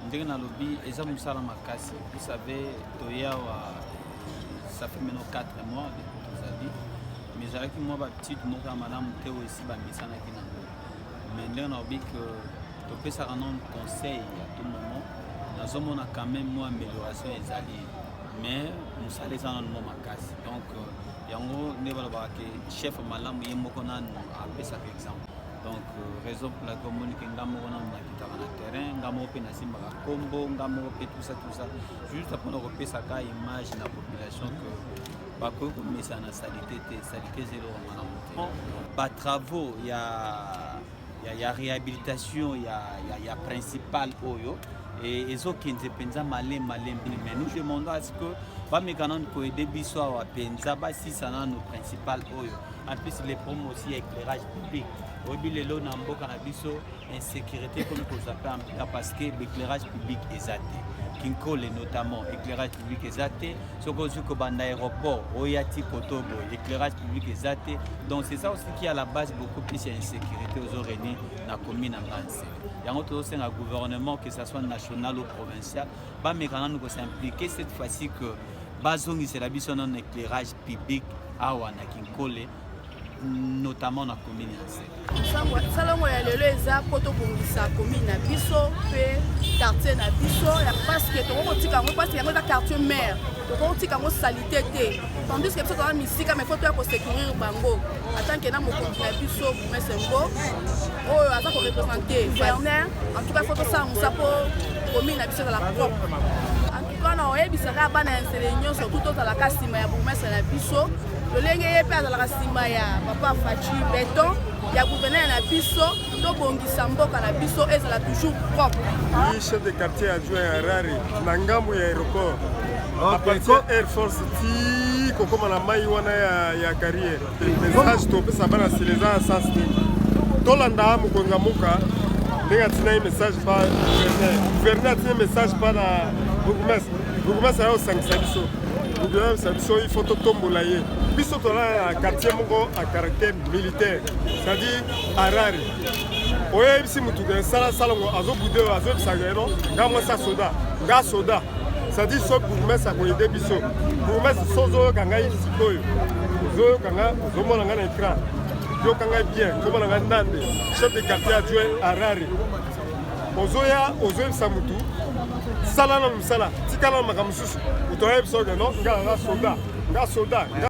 Ndenge nalobi, eza mosala makasi. Vous savez, toya awa, ça fait maintenant 4 mois depuis tozali, mais ezalaki mwa bahabitude moko ya malamu te oyo esi bamisanaki nango. Mais ndenge nalobi ke topesaka nano conseil à tout moment, nazomona quand même mwa amélioration ezali, mais mosala eza nano mwa makasi. Donc yango nde balobaka ke chef malamu ye moko nanu apesaka exemple. Donc raison pour laquelle omoni ke nga moko nanu nakitaka na terrain, nga moko mpe nasimbaka nkombo, nga moko mpe, tout ça, tout ça, juste mpona kopesaka image na population que bakoki komesana na saleté te. Saleté eza eloko malamu te. Batravaux ya réhabilitation ya principal oyo ezokende mpenza malemi malemi, mais nous demandons à ce que bameka nanu koaider biso awa mpenza, basisa nanu principal oyo. En plus, les problèmes aussi ya éclairage public. Oyebi, lelo na mboka na biso, insécurité ekomi kozwa mpe ampleur parce que l'éclairage public eza te. Kinkole notamment, éclairage public eza te. Soki ozwi kobanda aéroport oya ti koto boye, éclairage public eza te. Donc c'est ça aussi qui à la base beaucoup plus ya insécurité ozorégner na commune na nga Nsele. Yango tozosenga gouvernement, que ça soit national ou provincial, bameka nanu kos'impliquer cette fois-ci que bazongisela biso nano éclairage public awa na Kinkole, notamment na commune ya Nsele. Salongo ya lelo eza mpo tobongisa commune na biso mpe quartier na biso, parce que tokoki kotika yango, parce que yango eza quartier mare, tokoki kotika yango saleté te, tandis que biso toza misika. Mais faut toya kosecourir bango en tant que na mokonzi na biso bourgmestre ngo oyo aza koreprésenter gouverneur. En tout cas, faut tosala mosala mpo commune na biso ezala propre. En tout cas, na oyebisaka bana ya Nsele nyonso tu, tozalaka nsima ya bourgmestre na biso, lolenge ye mpe azalaka nsima ya papa Fatshi Béton, ya gouverneur na biso. Tobongisa mboka na biso ezala toujours propre. Oui, chef de quartier adjoint ya Harare, na ngambo ya aéroport, à partir Air Force ti kokóma na mai wana ya carrière. Message topesa bana Nsele eza na sens nini? Tolanda mokonzi ya mboka ndenge atina ye message pa gouverneur, gouverneur atina message pa na bourgmestre, bourgmestre aya kosangisa biso, bourgmestre biso il faut totombola ye. Biso toza na quartier moko à caractère militaire, c'est-à-dire Harare. Oyebisi mutu ke sala salongo, azobude oyo azoyebisaka eno nga mwasi ya soda, nga soda. C'est-à-dire so bourgmestre akoaider biso. Bourgmestre, so ozoyoka ngai sikoyo, ozoyoka nga, ozomona ngai na écran, yoka ngai bien. Komona ngai Nande, chef de quartier adjoint Harare. Ozoya, ozoyebisa mutu sala na mosala, tikala na makambo mosusu. Moto ayebisa oke non, nga naza soda, nga soda.